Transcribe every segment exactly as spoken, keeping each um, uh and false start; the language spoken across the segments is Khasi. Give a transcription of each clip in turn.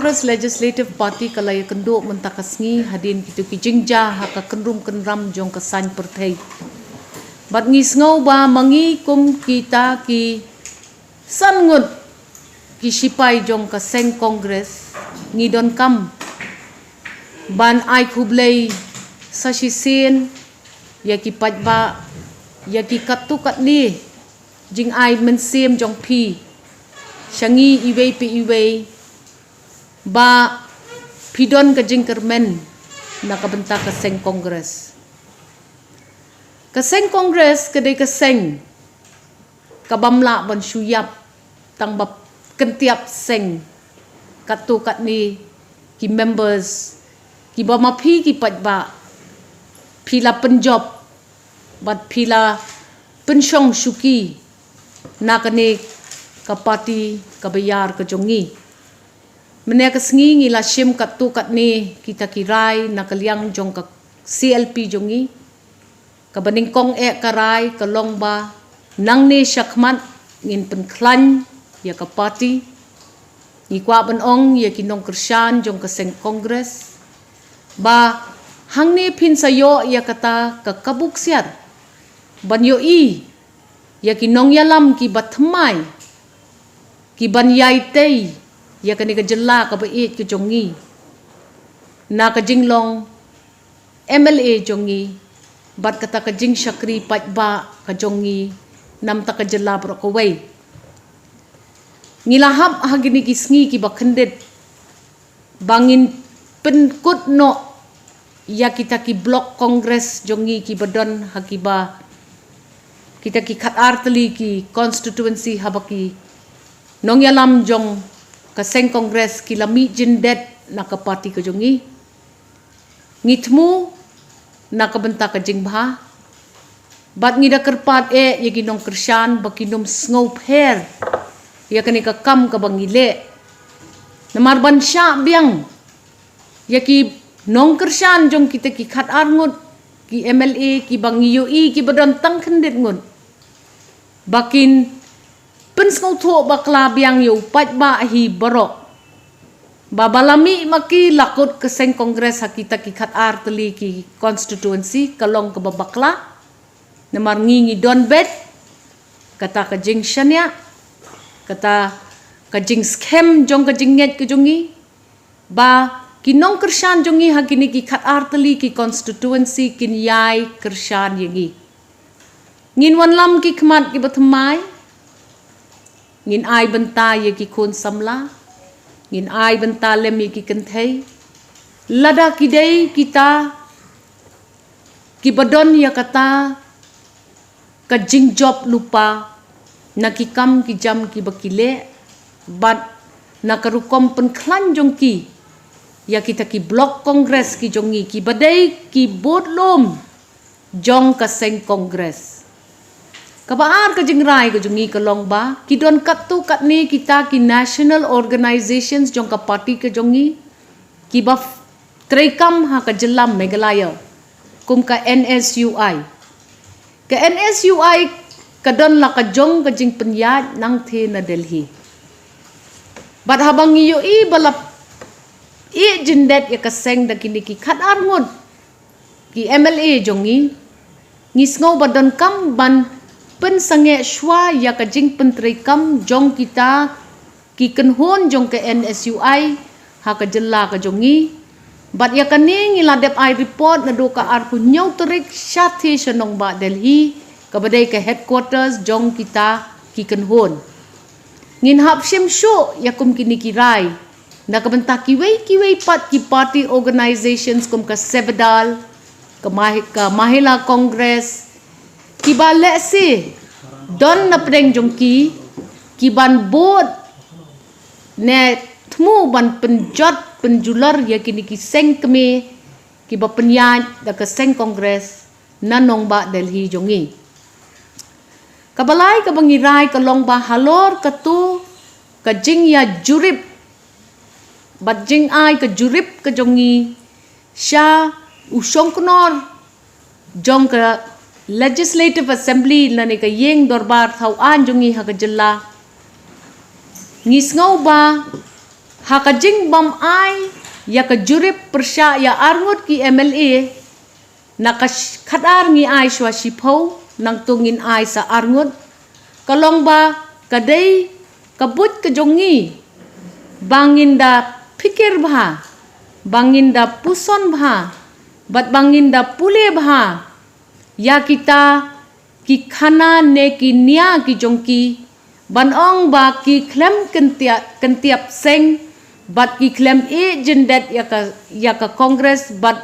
Congress Legislative Party ka la ïakynduh mynta ka sngi hadien kito ki jingjia ha ka kynrum kynram jong ka saiñ pyrthei. Bad ngi sngew ba ma ngi kum kita ki san ngut ki sipai jong ka seng Congress, ngi donkam ban ai khublei sa shisien ïa ki paidbah, ïa ki katto katne jingai mynsiem jong phi sha ngi iwei pa iwei, ba phi don ka jingkyrmen na ka bynta ka seng Congress. Ka seng Congress ka dei ka seng ka bym lah ban shu ïap tang ba kyntiap seng, katto katne ki members kiba ma phi ki paidbah phi la pynjop bad phi la pynshong shuki na kane ka party kaba ïar ka jong ngi. Mynne ka sngi ngi la shim katto katne kita ki rai na ka liang jong ka C L P jong ngi. Kaba nyngkong eh ka rai ka long ba nangne shakhmat ngin pynkhlaiñ ïa ka party. Ngi kwah ban ong ïa ki nongkyrshan jong ka seng Congress ba hangne phin sa ïoh ïa kata ka kabu ksiar ban ïohi ïa ki nongïalam kiba thymmai, kiban ïai tei ïa kane ka jylla kaba ïeit ka jong ngi na ka jinglong M L A jong ngi bad kata ka jingshakri paidbah ka jong ngi namta ka jylla baroh kawei. Ngi la hap ha kine ki sngi kiba kyndit ba ngin pynkut noh ïa kita ki block Congress jong ngi kiba don ha kiba kita ki khatar tylli ki constituency, haba ki nongïalam jong ka seng Congress ki la mih jyndet na ka party ka jong ngi. Ngi thmu na ka bynta ka jingbha bad ngi da kyrpad eh ïa ki nongkyrshan ba kin ym sngewpher ïa kane ka kam kaba ngi leh. Namar ban shah biang ïa ki nongkyrshan jong kita ki khatar ngut ki M L A kiba ngi ïohi kiba don tang khyndiat ngut, ba kin pynsngewthuh bakla biang ïa u paidbah hi baroh ba ba la mih ma ki la kut ka seng Congress ha kita ki khatar tylli ki constituency ka long kaba bakla. Namar ngi ngi don beit kata ka jingshaniah, kata ka jingskhem jong ka jingngeit ka jong ngi ba ki nongkyrshan jong ngi ha kine ki khatar tylli ki constituency kin ïai kyrshan ïa ngi. Ngin wanlam ki khmat kiba thymmai, ngin ai bynta ïa ki khun samla, ngin ai bynta lem ïa ki kynthei. Lada ki dei kita kiba don ïa kata ka jingjop lypa na ki kam ki jam kiba ki leh bad na ka rukom pynkhlaiñ jong ki ïa kita ki block Congress ki jong ngi kiba dei ki budlum jong ka seng Congress. Kaba ar ka jingrai ka jong ngi ka long ba ki don katto katne kita ki national organizations jong ka party ka jong ngi kiba f- treikam ha ka jylla Meghalaya kum ka N S U I. Ka N S U I ka don la ka jong ka jingpynïaid nangtei na Delhi. Bad haba ngi ïohi ba la ïeh jyndet ïa ka seng da kine ki khatar ngut ki M L A jong ngi, ngi sngew ba donkam ban pynsangeh shuwa ïa ka jingpyntreikam jong kita ki kynhun jong ka N S U I ha ka jylla ka jong ngi. Bad ïa kane ngi la dep ai report naduh ka arphew hynñiew tarik shatei sha nongbah Delhi kaba dei ka headquarters jong kita ki kynhun. Ngin hap shim shuh ïa kum kine ki rai na ka bynta kiwei kiwei pat ki party organizations kum ka CEVADAL, ka, Mahi- ka Mahila Congress, kiba lehse don na pdeng jong ki kiban bud ne thmu ban pynjot pynjulor ïa kine ki seng kmie kiba pynïaid da ka seng Congress na nongbah Delhi jong ngi. Kaba lai kaba ngi rai ka long ba halor kato ka jingïajurip bad jingai ka jurip ka jong ngi sha u shongknor jong ka Legislative Assembly lane ka ïing dorbar thaw aiñ jong ngi ha ka jylla. Ngi sngew ba Ha ka jingbym ai ïa ka jurip pyrshah ïa arngut ki M L A, na ka sh- khatar ngi ai shuwa shiphew, nangta ngin ai sa arngut. Ka long ba ka dei ka buit ka jong ngi ba ngin da phikir bha, ba ngin da puson bha, bad ba ngin da pule bha ïa kita ki khana ne ki nia ki jong ki, ban ong ba ki khlem kyntiap, kyntiap seng, bad ki khlem ïeh jyndet ïa ka, ïa ka Congress, bad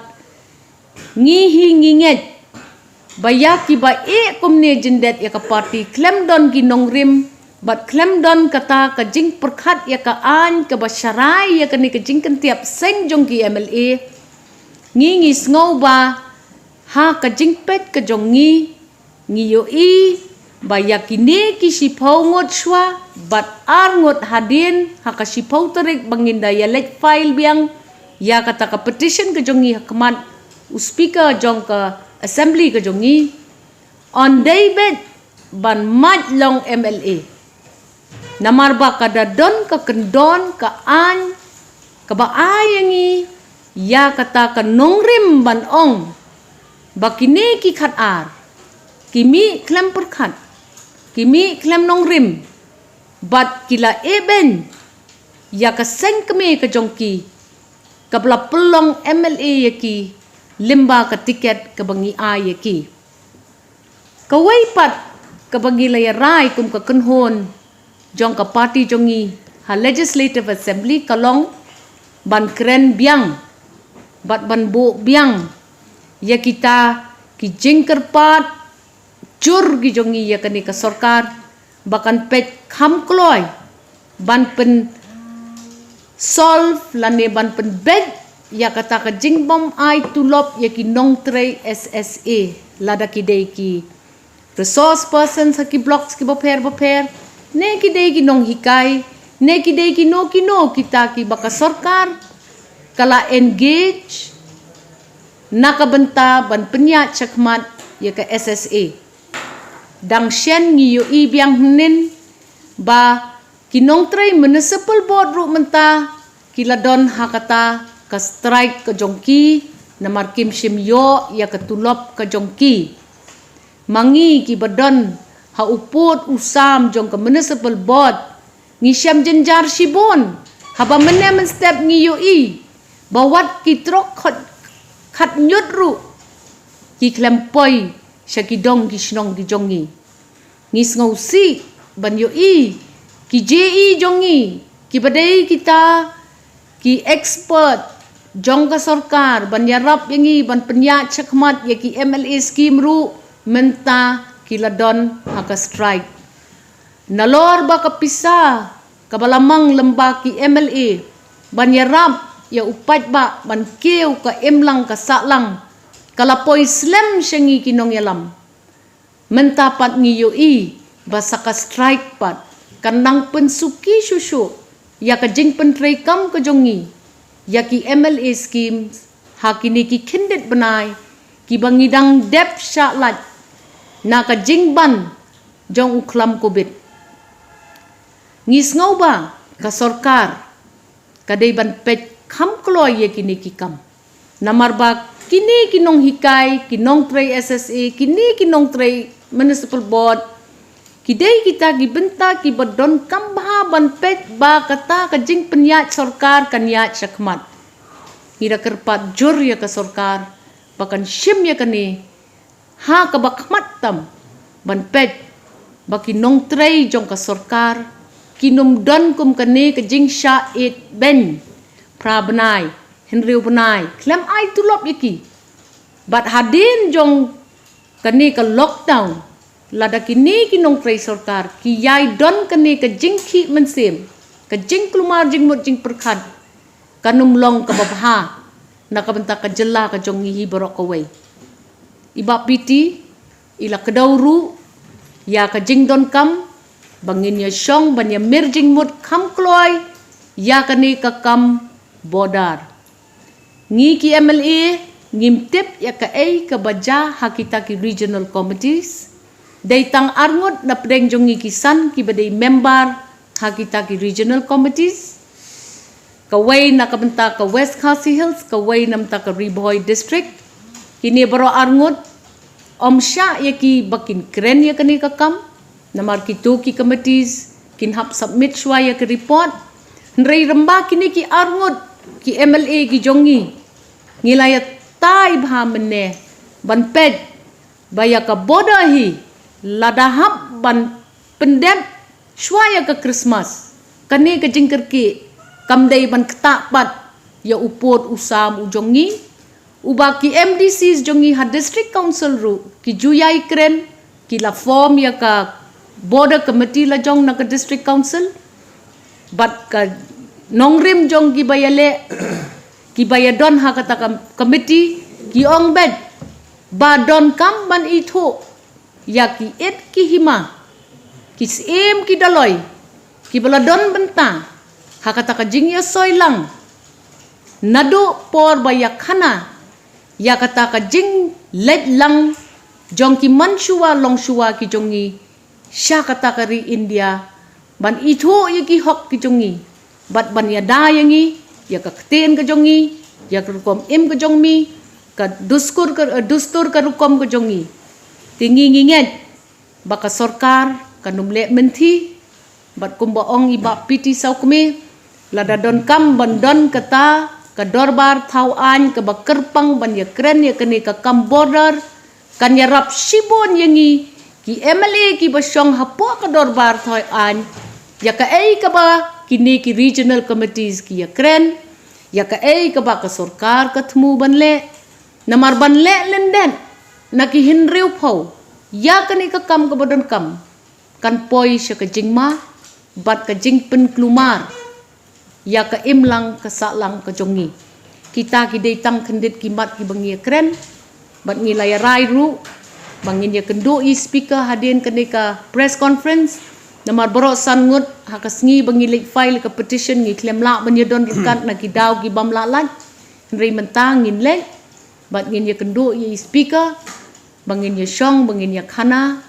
ngi hi ngi ngeit ba ïa kiba ïeh kumne jyndet ïa ka party khlem don ki nongrim, bad khlem don kata ka jingpyrkhat ïa ka aiñ kaba sharai ïa kane ka jingkyntiap seng jong ki M L A. Ngi ngi sngew ba ha ka jingpeit ka jong ngi, ngi ïohi ba ïa kine ki shiphew ngut shuwa bad arngut hadien, ha ka shiphew tarik ba ngin da ïaleit file biang ïa kata ka petition ka jong ngi ha khmat u speaker jong ka assembly ka jong ngi, yn dei beit ban mad long M L A. Namar ba ka da don ka kyndon ka aiñ kaba ai ïa ngi ïa kata ka nongrim ban ong ba kine ki khatar ki mih khlem pyrkhat, ki mih khlem nongrim, bad ki la ïeh beiñ ïa ka seng kmie ka jong ki kaba la pynlong M L A ïa ki lyngba ka tiket kaba ngi ai ïa ki. Kawei pat kaba ngi la ïarai kum ka kynhun jong ka party jong ngi ha Legislative Assembly ka long ban kren biang bad ban buh biang ïa kita ki jingkyrpad jur ki jong ngi ïa kane ka sorkar ba kan peit kham kloi ban pyn solve lane ban pynbeit ïa kata ka jingbym ai tulop ïa ki nongtrei S S A, lada ki dei ki resource persons ha ki blocks kiba pher ba pher, ne ki dei ki nonghikai, ne ki dei kino kino kita kiba ka sorkar ka la engage na ka bynta ban pynïaid shakhmat ïa ka S S A. Dang shen ngi ïohi biang hynnin ba ki nongtrei municipal board ruh mynta ki la don ha kata ka strike ka jong ki, namar kim shym ïoh ïa ka tulop ka jong ki. Ma ngi kiba don ha u pud u sam jong ka municipal board, ngi shem jynjar shibun haba mynne mynstep ngi ïohi ba wat ki trok khat, khat ñiut ruh ki khlem poi sha ki dong ki shnong ki jong ngi. Ngi sngewsih ban ïohi ki J E jong ngi kiba dei kita ki expert jong ka sorkar ban ïarap ïa ngi ban pynïaid shakhmat ïa ki M L A scheme ruh mynta ki la don ha ka strike. Nalor ba ka pisa kaba la mang lyngba ki M L A ban ïarap ïa u paidbah ban kiew ka imlang ka sahlang ka la poi slem sha ngi ki nongïalam. Mynta pat ngi ïohi ba sa ka strike pat kan nang pynsuki shuh shuh ïa ka jingpyntreikam ka jong ngi ïa ki M L A schemes ha kine ki khyndiat bnai kiba ngi dang dep shah lait na ka jingban jong u khlam Covid. Ngi sngew ba ka sorkar ka dei ban peit kham kloi ïa kine ki kam. Namar ba kine ki nonghikai, ki nongtrei S S A, kine ki nongtrei municipal board, ki dei kita ki bynta kiba donkam bha ban peit ba kata ka jingpynïaid sorkar kan ïaid shakhmat. Ngi da kyrpad jur ïa ka sorkar ba kan shim ïa kane ha kaba khmat tam ban peit ba ki nongtrei jong ka sorkar kin ym don kum kane ka jingshah ïeit beiñ phra bnai, hynriew bnai khlem ai tulop ïa ki. Bad hadien jong kane ka lockdown, lada kine ki nongtrei sorkar ki ïai don kane ka jingkhih mynsiem, ka jingkulmar jingmut jingpyrkhat, kan ym long kaba bha na ka bynta ka jylla ka jong ngi hi baroh kawei. I Bah P T i la kdew ruh ïa ka jingdonkam ba ngin ïa shong ban ïa mir jingmut kham kloi ïa kane ka kam border. Ngi ki M L A ngim tip ïa kaei kaba jia ha kita ki regional committees. Dei tang arngut na pdeng jong ngi ki san kiba dei member ha kita ki regional committees. Kawei na ka bynta ka West Khasi Hills, kawei na bynta ka Ri Bhoi District. Kine baroh arngut, ym shah ïa ki ba kin kren ïa kane ka kam. Namar kito ki committees kin hap submit shuwa ïa ka report. Hynrei rymba kine ki arngut, ki M L A ki jong ngi, ngi la ïatai bha mynne ban peit ba ïa ka border hi lada hap ban pyndep shuwa ïa ka Christmas, kane ka jingkyrkieh kam dei ban ktah pat ïa u pud u sam u jong ngi. Uba ki M D Cs jong ngi ha District Council ruh ki ju ïai kren, ki la form ïa ka border committee la jong na ka District Council. Bad ka nongrim jong ki ba ïaleh, ki ba ïadon ha kata ka committee, ki ong beit ba donkam ban ithuh ïa ki it ki hima, ki syiem ki dolloi, ki ba la don bynta ha kata ka jingïasoi lang naduh por ba ïakhana ïa kata ka jingleit lang jong ki man shuwa long shuwa ki jong ngi sha kata ka ri India, ban ithuh ïa ki hok ki jong ngi bad ban ïada ïa ngi, ïa ka ktien ka jong ngi, ïa ka rukom im ka jong ngi, ka duskur ka, eh, dustur ka rukom ka jong ngi. Te ngi ngi ngeit ba ka sorkar kan ym leh mynthi. Bad kumba ong i Bah P T Sawkmie, lada donkam ban don kata ka dorbar thaw aiñ kaba kyrpang ban ïakren ïa kane ka kam border, kan ïarap shibun ïa ngi ki M L A ki ba shong hapoh ka dorbar thaw aiñ, ïa kaei kaba kine ki regional committees ki ïakren, ïa kaei kaba ka sorkar ka thmu ban leh. Namar ban leh lyndet na ki hynriewphew ïa kane ka kam kaba donkam, kan poi sha ka jingma bad ka jingpynkulmar ïa ka imlang ka sahlang ka jong ngi. Kita ki dei tang khyndiat ki mat kiba ngi ïakren. Bad ngi la ïarai ruh ba ngin ïakynduh ïa i Speaker hadien kane ka press conference. Namar baroh san ngut ha ka sngi ba ngi leit file ka petition ngi khlem lah ban ïadon ryngkat na ki daw ki bym lah lait. Hynrei mynta ngin leit bad ngin ïakynduh ïa i Speaker ba ngin ïashong, ba ngin ïakhana,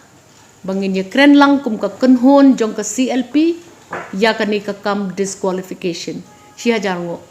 ba ngin ïakren lang kum ka kynhun jong ka C L P ïa kane ka kam disqualification. Shi hajar nguh.